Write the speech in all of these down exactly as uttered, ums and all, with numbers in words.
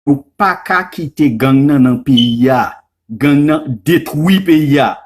Nou pa ka kite gang nan nan peyi a. Gang nan detwi peyi a.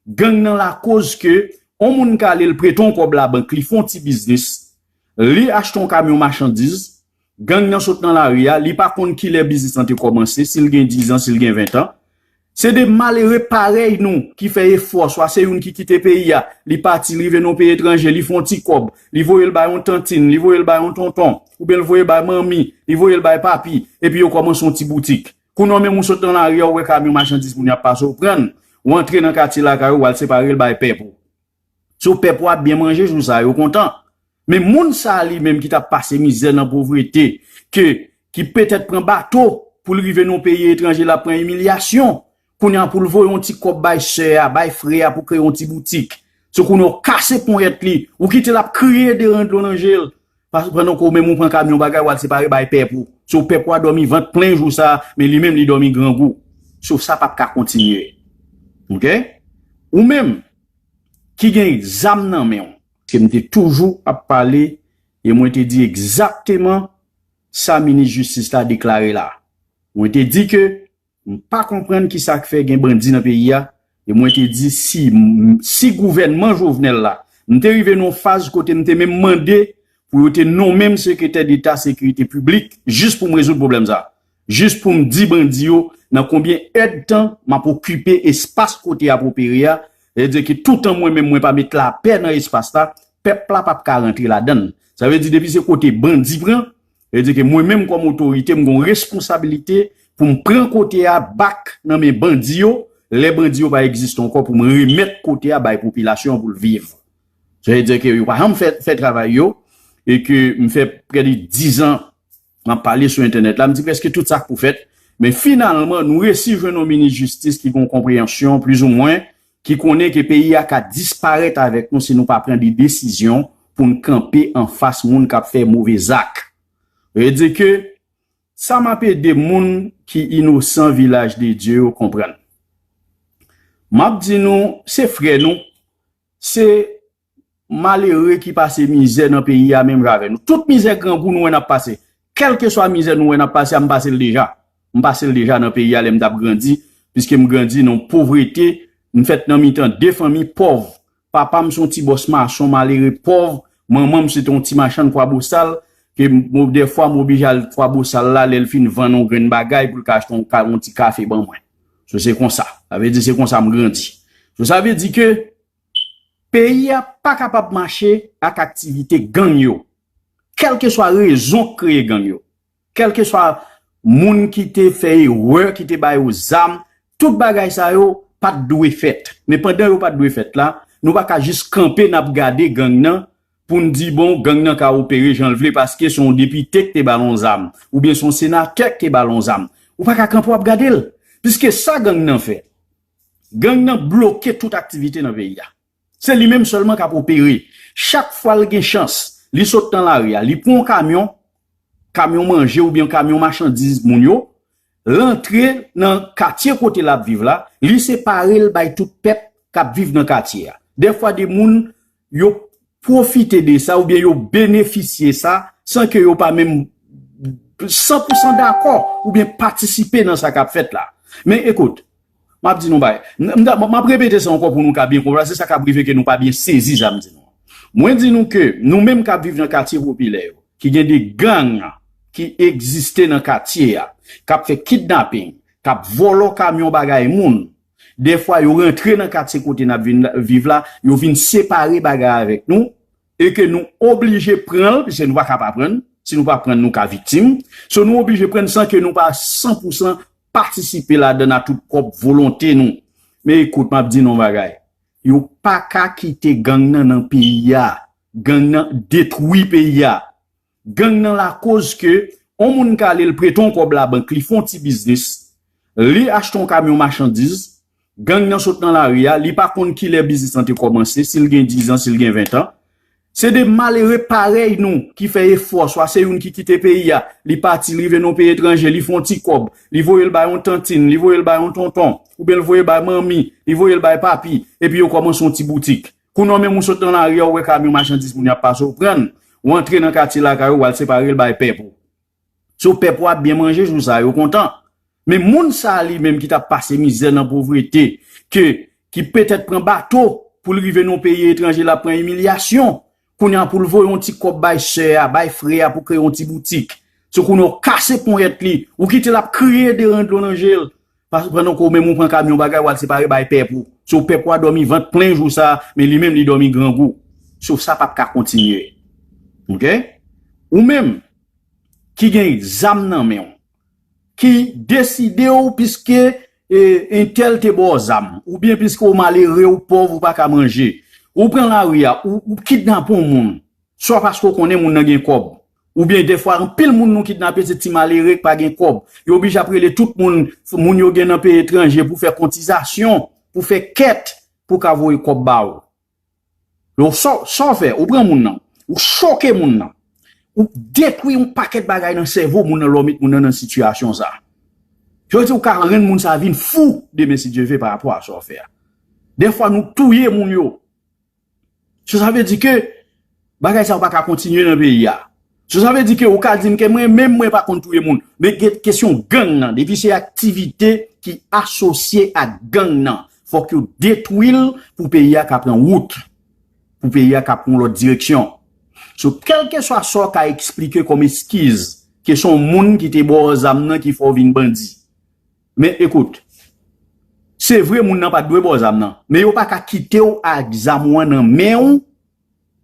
Gang nan lakoz ke yon moun ka ale l prete yon kòb labank, li fè yon ti biznis, li achte yon kamyon machandiz, gang nan sot nan lari a, li pa konn kilè biznis lan te kòmanse, si l gen diz an, si l gen ven an. Se de malere parèy nou ki fè efò, swa se youn ki kite peyi a, li pati, li rive nan yon peyi etranje, li fè yon ti kòb, li voye l bay yon tantin, li voye l bay yon tonton, oubyen l voye l bay manmi, li voye l bay papi, epi yo kòmanse yon ti boutik. Kounye a menm ou sot nan lari a, ou wè kamyon machandiz moun y ap pase, ou pran l, ou antre nan katye lakay ou, w al separe l bay pèp ou. So pèp ou ap byen manje jou sa, yo kontan. Men moun sa a li menm ki t ap pase mizè nan povrete, ke, ki petèt pran bato pou l rive nan yon peyi etranje, l ap pran imilyasyon. Kounye a pou l voye yon ti kòb bay sè a, bay frè a pou kreye yon ti boutik. So kounye a ou kase ponyèt li, ou kite l ap kriye de ran dlo nan je l. Pas-, pandan ke ou menm ou pran kamyon bagay, w al separe bay pèp ou. So pèp ou a dòmi vant plen jou sa, men li menm li dòmi grangou. So sa p ap ka kontinye. Oke? Ou menm ki gen zam nan men w. Paske m te toujou ap pale e mwen te di egzakteman sa minis jistis la deklare la. Mwen te di ke m pa konprann kisa k fè gen bandi nan peyi a, e mwen te di si, si gouvènman Jovenel la, m te rive nan yon faz kote m te menm mande pou yo te nonmen m sekretè deta sekirite piblik jis pou m rezoud pwoblèm sa. Jis pou m di bandi yo nan konbyen èdtan m ap okipe espas kote y ap opere a, sètadi ke toutan mwen menm mwen pa met lapè nan espas la, pèp la p ap ka rantre ladan l. Sa vle di depi se kote bandi pran, sètadi ke mwen menm kòm otorite m gen yon responsabilite pou m pran kote a bak nan men bandi yo, lè bandi yo pa egziste ankò pou m remèt kote a bay popilasyon an pou l viv. Sa vle di ke yo pa janm fè, fè travay yo, e ke m fè prè de diz an m ap pale sou entènèt la, m di prèske tout sa k pou fèt, men finalman nou resi jwenn yon minis jistis ki gen yon konpreyansyon plizoumwen, ki konnen ke peyi a ka disparèt avèk nou si nou pa pran de desizyon pou n kanpe anfas moun k ap fè move zak. Sa vle di ke sa m ap ede moun ki inosan Vilaj de Dye yo konprann. M ap di nou, se frè nou, se malere ki pase mizè nan peyi a menm jan avè nou. Tout mizè grangou nou wè n ap pase. Kèlkeswa mizè nou wè n ap pase a, m pase l deja. M pase l deja nan peyi a lè m t ap grandi, piske m grandi nan povrete, m fèt nan mitan de fanmi pòv. Papa m se yon ti bòs mason malere pòv, manman m se te yon ti machann Kwabosal, ke m, dèfwa m oblije al Kwabosal la lè l fin vann yon grenn bagay pou l ka achte yon ka-, yon ti kafe ban mwen. So se konsa. Sa vle di se konsa m grandi. So sa vle di ke peyi a pa kapab mache ak aktivite gang yo. Kèlkeswa rezon k kreye gang yo, kèlkeswa moun ki te fè erè, ki te ba yo zam, tout bagay sa yo pa t dwe fèt. Men pandan yo pa t dwe fèt la, nou pa ka jis kanpe n ap gade gang nan pou n di, bon, gang nan ka opere jan l vle paske se yon depite k te ba l yon zam, oubyen se yon senatè k te ba l yon zam. Ou pa ka kanpe w ap gade l. Piske sa gang nan fè, gang nan bloke tout aktivite nan peyi a. Se li menm sèlman k ap opere. Chak fwa l gen chans, li sot nan lari a, li pran yon kamyon, kamyon manje oubyen kamyon machandiz moun yo, l antre nan katye kote l ap viv la, li separe l bay tout pèp k ap viv nan katye a. Dèfwa de moun, yo pwofite de sa oubyen yo benefisye sa san ke yo pa menm san pou san dakò oubyen patisipe nan sa k ap fèt la. Men ekout, m ap di nou bagay. M, m, m ap repete sa ankò pou nou ka byen konprann, se sa k ap rive ke nou pa byen sezi sa m di nou. Mwen di nou ke nou menm k ap viv nan katye popilè yo, ki gen de gang ki egziste nan katye a, k ap fè kidnaping, k ap vòlò kamyon bagay moun, dèfwa yo rantre nan katye kote n ap vin viv la, yo vin separe bagay avèk nou, e ke nou oblije pran l, piske nou pa ka pa pran l, si nou pa pran l, nou ka viktim. So, nou oblije pran l san ke nou pa san pou san patisipe ladan l a tout pwòp volonte nou. Men ekout, m ap di nou yon bagay. Yo pa ka kite gang nan nan peyi a. Gang nan detwi peyi a. Gang nan lakoz ke yon moun ka ale l prete yon kòb labank, li fè yon ti biznis, li achte yon kamyon machandiz, gang nan sot nan lari a, li pa konn kilè biznis lan te kòmanse, si l gen diz an, si l gen ven an. Se de malere parèy nou ki fè efò, swa se youn ki kite peyi a, li pati, li rive nan yon peyi etranje, li fè yon ti kòb, li voye l bay yon tantin, li voye l bay yon tonton, oubyen l voye bay manmi, li voye l bay papi, epi yo kòmanse yon ti boutik. Kounye a menm ou sot nan lari a, ou wè kamyon machandiz moun y ap pase, ou pran l, ou antre nan katye lakay ou, w al separe l bay pèp ou. So, pèp ou a byen manje jou sa, yo kontan. Men moun sa li menm ki t ap pase mizè nan povrete, ke, ki petèt pran bato pou l rive nan yon peyi etranje, l ap pran imilyasyon. Kounye a pou l voye yon ti kòb bay sè a, bay frè a pou kreye yon ti boutik. So kounye a w kase ponyèt li, ou kite l ap kriye devan dlo nan je l. Pas-, pandan ke w menm ou pran kamyon bagay, w al separe bay pèp ou. So pèp ou a dòmi vant plen jou sa, men li menm li dòmi grangou. So sa p ap ka kontinye. Oke? Ou menm, ki gen zam nan men w, ki deside w piske, e, entèl te ba w zam, oubyen piske w malere, w pòv, ou pa ka manje, ou pran lari a, ou, ou kidnape yon moun, swa paske w konnen moun nan gen kòb, oubyen defwa anpil moun nou kidnape se ti malere k pa gen kòb, yo oblije ap rele tout moun, moun yo gen nan peyi etranje pou fè kotizasyon, pou fè kèt, pou ka voye kòb ba w. Yo, sa, sa w fè, ou pran moun nan, ou choke moun nan, ou detwi yon pakèt bagay nan sèvo moun nan lè w met moun nan nan sitiyasyon sa. Yo di ou ka rann moun sa vin fou demen si Dye ve pa rapò a sa w fè a. Defwa nou touye moun yo. So sa vle di ke bagay sa yo pa ka kontinye nan peyi a. So sa vle di ke ou ka di m ke mwen menm mwen pa konn touye moun. Men gen kesyon gang nan, depi se aktivite ki asosye ak gang nan, fòk yo detwi l pou peyi a ka pran wout, pou peyi a ka pran yon lòt direksyon. So, kèlkeswa sa w ka eksplike kòm eskiz, ke se yon moun ki te ba w zam nan ki fè w vin bandi. Men ekout, se vre moun nan pa t dwe ba w zam nan, men yo pa ka kite w ak zam ou an nan men w,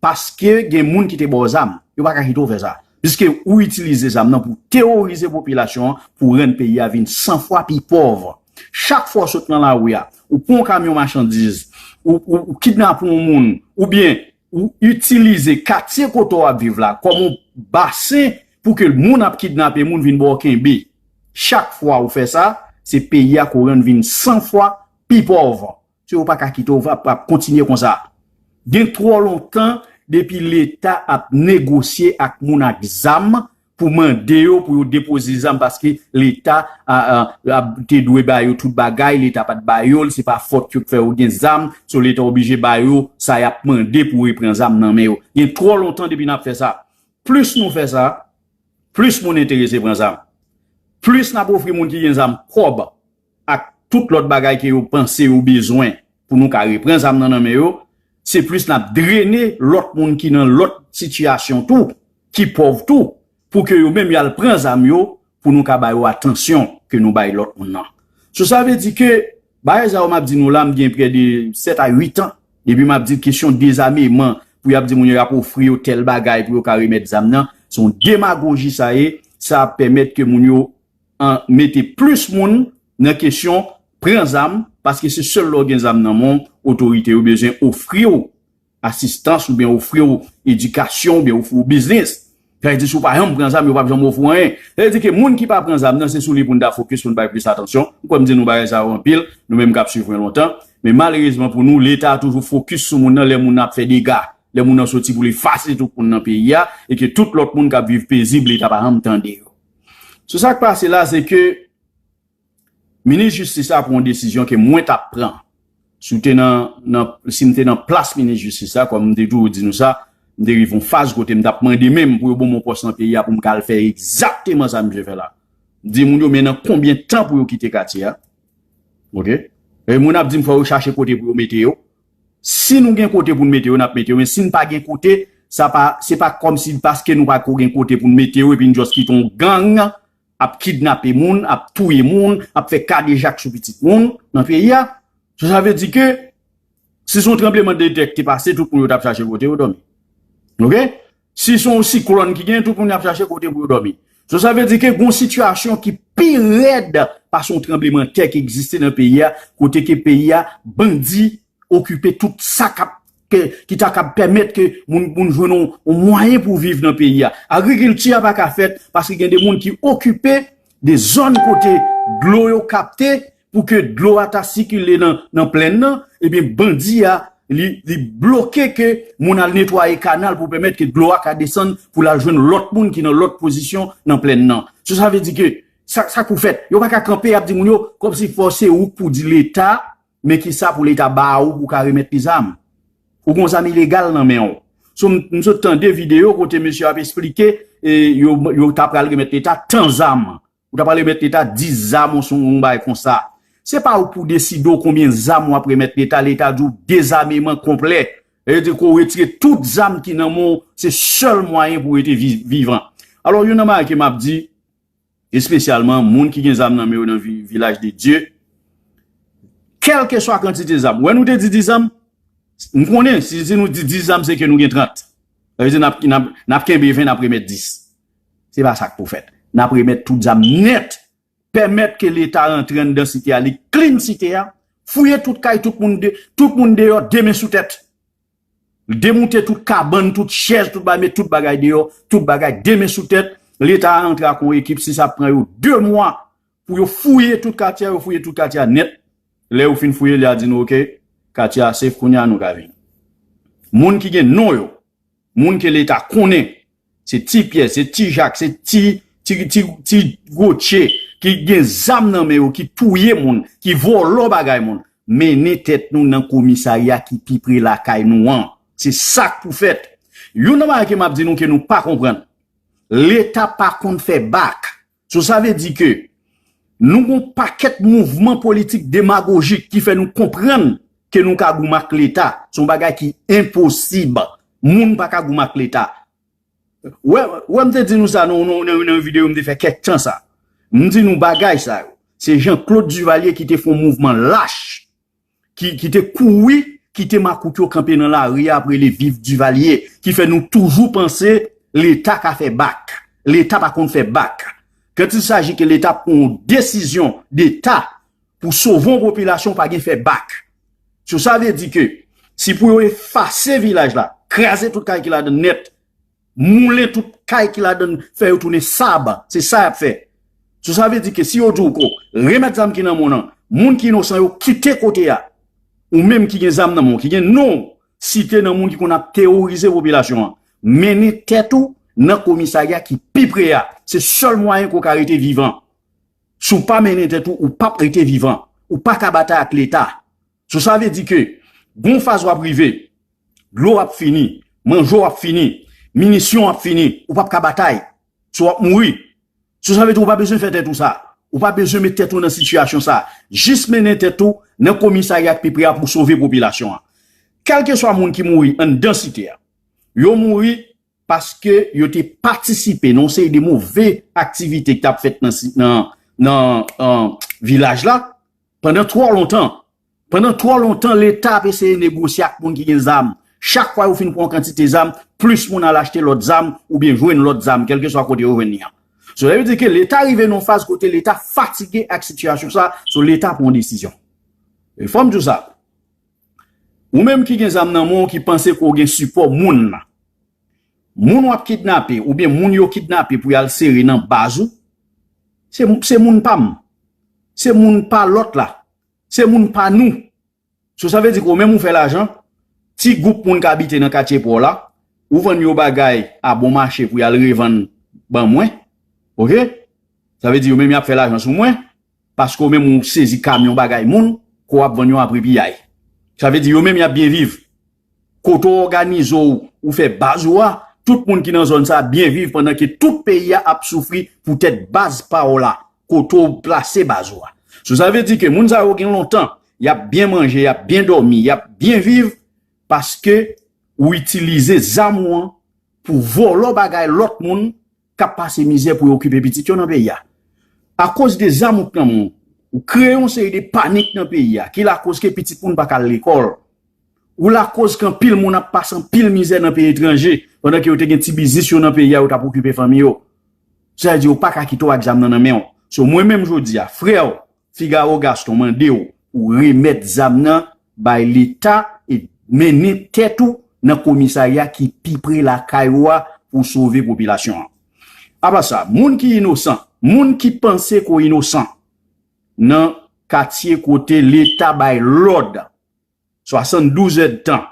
paske gen moun ki te ba w zam. Yo pa ka kite w fè sa. Piske ou itilize zam nan pou teworize popilasyon an, pou rann peyi a vin san fwa pi pòv. Chak fwa w sot nan lari a, ou pran yon kamyon machandiz, ou, ou, ou kidnape yon moun, oubyen ou itilize katye kote w ap viv la kòm yon basen pou ke moun ap kidnape moun vin ba w kenbe. Chak fwa ou fè sa, se peyi a ke w rann vin san fwa pi pòv. Se yo pa ka kite w ap, ap kontinye konsa. Gen twò lontan depi Leta ap negosye ak moun ak zam pou mande yo pou yo depoze zam paske Leta a, a, a, te dwe ba yo tout bagay, Leta pa t ba yo l, se pa fòt yo k fè yo gen zam, so Leta oblije ba yo sa y ap mande pou repran zam nan men yo. Gen twò lontan depi n ap fè sa. Plis nou fè sa, plis moun enterese pran zam. Plis n ap ofri moun ki gen zam kòb ak tout lòt bagay ke yo panse yo bezwen pou nou ka repran zam nan nan men yo, se plis n ap drene lòt moun ki nan lòt sitiyasyon tou, ki pòv tou, pou ke yo menm y al pran zam yo, pou nou ka ba yo atansyon ke nou bay lòt moun nan. So sa vle di ke bagay sa yo m ap di nou la, m gen prè de sèt a uit an depi m ap di kesyon dezameman, pou y ap di moun yo y ap ofri yo tèl bagay pou yo ka remèt zam nan, se yon demagoji sa ye, sa ap pèmèt ke moun yo an mete plis moun nan kesyon pran zam, paske se sèl lè w gen zam nan men w, otorite yo bezwen ofri w asistans oubyen ofri w edikasyon oubyen ofri w biznis. Sa vle di si w pa janm pran zam, yo p ap janm ofri w anyen. Sa vle di ke moun ki pa pran zam nan, se sou li pou n ta fokis, pou n bay plis atansyon. M kwè m di nou bagay sa yo anpil, nou menm k ap swiv mwen lontan. Men malerezman pou nou, Leta toujou fokis sou moun nan lè moun nan ap fè dega, lè moun nan soti pou l efase tout moun nan peyi a, e ke tout lòt moun k ap viv pezib, Leta pa janm tande yo. So sa k pase la, se ke minis jistis la pran yon desizyon ke mwen t ap pran. Si w te nan, nan, si m te nan plas minis jistis la, kòm m te toujou di nou sa, m te rive yon faz kote m t ap mande menm pou yo ban m yon pòs nan peyi a pou m ka al fè egzakteman sa misye fè la. M di moun yo, men nan konbyen tan pou yo kite katye a? Oke? E moun ap di m fò yo chache kote pou yo mete yo. Si nou gen kote pou n mete yo, n ap mete yo. Men si n pa gen kote, sa pa, se pa kòmsi paske nou pa ko gen kote pou n mete yo, epi n just kite yon gang ap kidnape moun, ap touye moun, ap fè kadejak sou pitit moun nan peyi a. So sa vle di ke si se yon tranblemanntè ki te pase, tout moun yo t ap chache kote yo dòmi. Oke? Si se yon siklòn ki gen, tout moun ap chache kote pou yo dòmi. So sa vle di ke gen yon sitiyasyon ki pi rèd pase yon tranblemanntè ki egziste nan peyi a, kote ke peyi a, bandi okipe tout sa k ap, ke, ki ta kab pèmèt ke moun, moun jwenn yon, yon mwayen pou viv nan peyi a. Agrikilti a pa ka fèt paske gen de moun ki okipe de zòn kote dlo yo kapte pou ke dlo a ta sikile nan, nan plèn nan, ebyen bandi a, li, li bloke ke moun al netwaye kanal pou pèmèt ke dlo a ka desann pou l al jwenn lòt moun ki nan lòt pozisyon nan plèn nan. So sa vle di ke sa, sa k pou fèt. Yo pa ka kanpe ap di moun yo kòmsi fò se ou k pou di Leta, men kisa pou Leta ba ou pou w ka remèt li zam? Ou gen zam ilegal nan men w. So, m, m sot tande videyo kote mesye ap esplike e yo, yo ta pral remèt Leta tan zam. Ou ta pral remèt Leta dis zam, yon, yon bagay konsa. Se pa ou pou deside w konbyen zam w ap remèt Leta. Leta di w dezameman konplè. Sa vle di ke w retire tout zam ki nan men w, se sèl mwayen pou w rete vi-, vivan. Alò, youn nan bagay ke m ap di, espesyalman moun ki gen zam nan men yo nan vi-, Vilaj de Dye, kèlkeswa kantite zam. Ou wè nou te di dis zam? M konnen, si, si nou di dis zam, se ke nou gen trant. Sa vle di n ap, n ap, n ap kenbe ven, n ap remèt dis. Se pa sa k pou fèt. N ap remèt tout zam nèt. Pèmèt ke Leta rantre anndan site a, li clean site a, fouye tout kay, tout moun de, tout moun deyò, de men sou tèt. Demoute tout kabann, tout chèz, tout bagay, met tout bagay deyò, tout bagay de men sou tèt. Leta a antre ak yon ekip, si sa pran yo de mwa pou yo fouye tout katye a, yo fouye tout katye a nèt. Lè yo fin fouye, li a di nou, "Oke, katye a safe, kounye a nou ka vini." Moun ki gen non yo, moun ke Leta konnen, se Ti Pyè, se Ti Jak, se Ti, Ti, Ti, Ti Gotye, ki gen zam nan men yo, ki touye moun, ki vòlò bagay moun. Mennen tèt nou nan komisarya ki pi pre lakay nou an. Se sa k pou fèt. Youn nan bagay ke m ap di nou ke nou pa konprann. Leta pa konn fè bak. So, sa vle di ke nou gon pakèt mouvman politik demagojik ki fè nou konprann ke nou ka goumen ak Leta. Se yon bagay ki enposib. Moun pa ka goumen ak Leta. Wè, wè, m te di nou sa nan, nan, nan, nan yon videyo m te fè kèk tan sa. M di nou bagay sa yo. Se Jean Claude Duvalier ki te fè yon mouvman lach, ki, ki te kouri, kite makout yo kanpe nan lari a ap rele Viv Duvalier, ki fè nou toujou panse Leta ka fè bak. Leta pa konn fè bak. Quand il s'agit ke Leta pran yon desizyon deta pou sove yon popilasyon, pa gen fè bak. So, sa vle di ke si pou yo efase vilaj la, kraze tout kay ki ladan nèt, moulen tout kay ki ladan, fè yo tounen sab, se sa y ap fè. So, sa vle di ke si yo di w ko, remèt zam ki nan men w nan, moun ki inosan yo kite kote a. Ou menm ki gen zam nan men w, ki gen non w site nan moun ki konn ap teworize popilasyon an, mennen tèt ou nan komisarya ki pi pre a. Se sèl mwayen ke w ka rete vivan. Si w pa mennen tèt ou, ou p ap rete vivan. Ou pa ka batay ak Leta. So, sa vle di ke gon faz w ap rive, dlo w ap fini, manje w ap fini, minisyon w ap fini, ou p ap ka batay. So, w ap mouri. So, sa vle di ou pa bezwen fè tèt ou sa. Ou pa bezwen met tèt ou nan sitiyasyon sa. Jis mennen tèt ou nan komisarya k pi pre a pou sove popilasyon an. Kèlkeswa moun ki mouri anndan site a, yo mouri paske yo te patisipe nan yon seri de move aktivite ki t ap fèt nan, si- nan, nan, nan vilaj la pandan twò lontan. Pandan twò lontan, Leta ap eseye negosye ak moun ki gen zam. Chak fwa yo fin pran yon kantite zam, plis moun al achte lòt zam oubyen jwenn lòt zam, kèlkeswa kote yo jwenn li an. So, sa vle di ke Leta rive nan yon faz kote Leta fatige ak sitiyasyon sa, so Leta pran yon desizyon. E fò m di w sa, ou menm ki gen zam nan men w ki panse ke w gen sipò moun, moun w ap kidnape oubyen moun yo kidnape pou y al sere nan baz ou, se, se moun pa m. Se moun pa lòt la. Se moun pa nou. So, sa vle di ke w menm ou fè lajan, ti gwoup moun k abite nan katye pa w la, ou vann yo bagay a bon mache pou y al revann ban mwen. Oke? Sa vle di yo menm y ap fè lajan sou mwen, paske w menm ou sezi kamyon bagay moun, ke w ap vann yo a pri piyay. Sa vle di yo menm y ap byen viv. Kote w òganize w, ou fè baz ou a, tout moun ki nan zòn sa a byen viv pandan ke tout peyi a ap soufri poutèt baz pa w la, kote w plase baz ou a. So, sa vle di ke moun sa yo gen lontan, y ap byen manje, y ap byen dòmi, y ap byen viv paske ou itilize zam ou an pou vòlò bagay lòt moun k ap pase mizè pou yo okipe pitit yo nan peyi a. Akoz de zam ou k nan men w, ou kreye yon seri de panik nan peyi a, ki lakoz ke pitit moun pa ka al lekòl. Ou lakoz ke anpil moun ap pase anpil mizè nan peyi etranje, pandan ke yo te gen ti biznis yo nan peyi a, yo t ap okipe fanmi yo. Sa vle di yo pa ka kite w ak zam nan nan men w. So, mwen menm jodi a, frè w, Figaro Gaston mande w pou remèt zam nan bay Leta e mennen tèt ou nan komisarya ki pi pre lakay ou a pou sove popilasyon an. Apa sa, moun ki inosan, moun ki panse ke w inosan nan katye kote Leta bay lòd swasanndouz èdtan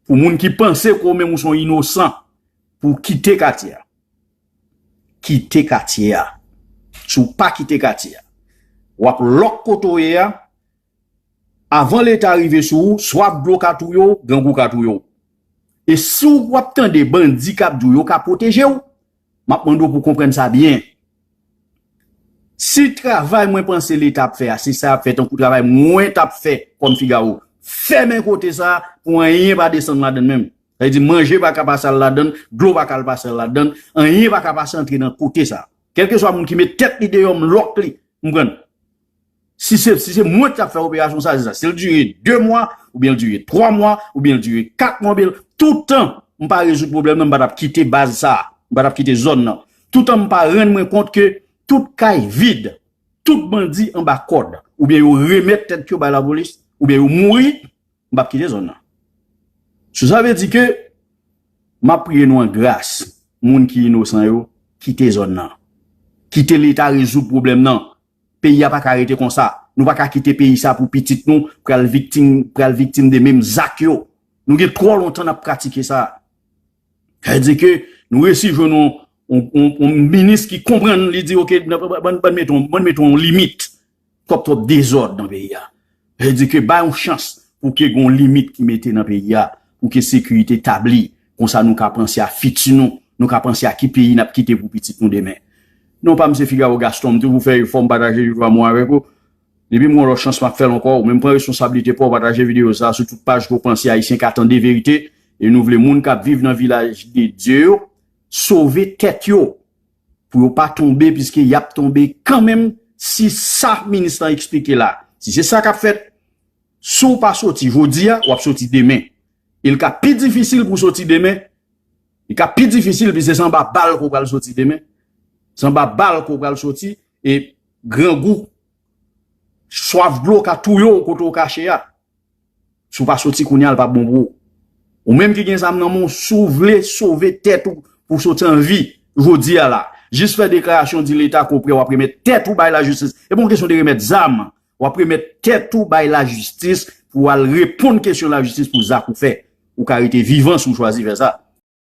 pou moun ki panse ke w menm ou se yon inosan pou w kite katye a. Kite katye a. Si w pa kite katye a, w ap lòk kote w ye a. Avan Leta rive sou ou, swaf dlo ka touye w, grangou ka touye w. E si w ap tande bandi k ap di w yo ka pwoteje w, M ap mande w pou w konprann sa byen. Si travay mwen panse Leta ap fè a, se sa y ap fè tankou travay mwen t ap fè kòm Figaro, fèmen kote sa a pou anyen pa desann ladann menm. Sa vle di manje pa ka pase al ladann, dlo pa ka al pase al ladann, anyen pa ka pase antre nan kote sa a. Kèlkeswa moun ki met tèt li deyò, m lòk li. Ou konprann? Si se, si se mwen ki t ap fè operasyon sa, se sa. Si l dire de mwa, oubyen l dire twa mwa, oubyen l dire kat mwa, oubyen l, toutan m pa rezoud pwoblèm nan, m pa t ap kite baz sa a. M pa t ap kite zòn nan. Toutan m pa rann mwen kont ke tout kay vid, tout bandi anba kòd, oubyen yo remèt tèt yo bay lapolis, oubyen yo mouri, m p ap kite zòn nan. So sa vle di ke m ap priye nou an gras, moun ki inosan yo, kite zòn nan. Kite Leta rezoud pwoblèm nan. Peyi a pa ka rete konsa. Nou pa ka kite peyi sa pou pitit nou pral viktim, pral viktim de menm zak yo. Nou gen twò lontan n ap pratike sa. Sa vle di ke nou resi jwenn yon, yon, yon, yon minis ki konprann, li di, "Ok, nan, ban, ban, ban mete yon, ban mete yon limit. Twòp, twòp dezòd nan peyi a." Sa vle di ke bay yon chans pou ke gen yon limit ki mete nan peyi a, pou ke sekirite tabli. Konsa nou ka panse a fiti nou, nou ka panse a ki peyi n ap kite pou pitit nou demen. Non pa m se Figaro Gaston, m toujou fè efò, m pataje viv amou avèk ou. Depi m gen yon lòt chans, m ap fè l ankò. Ou menm pran responsablite pa w, pataje videyo sa a sou tout paj ke w panse Ayisyen ka tande verite. E nou vle moun k ap viv nan vilaj de Dye yo sove tèt yo pou yo pa tonbe, piske y ap tonbe kanmenm si sa minis lan eksplike la. Si se sa k ap fèt, si w pa soti jodi a, w ap soti demen. E l ka pi difisil pou w soti demen. Li ka pi difisil, piske se anba bal ke w pral soti demen. Se anba bal ke w pral soti, e grangou, swaf dlo ka touye w kote w kache a. Si w pa soti kounye a, l p ap bon pou ou. Ou menm ki gen zam nan men w, si w vle sove tèt ou pou w soti an vi jodi a la, jis fè deklarasyon, di Leta ke w prè, w ap remèt tèt ou bay lajistis. E pa yon kesyon de remèt zam, w ap remèt tèt ou bay lajistis pou w al reponn kesyon lajistis pou zak ou fè. Ou ka rete vivan si w chwazi fè sa.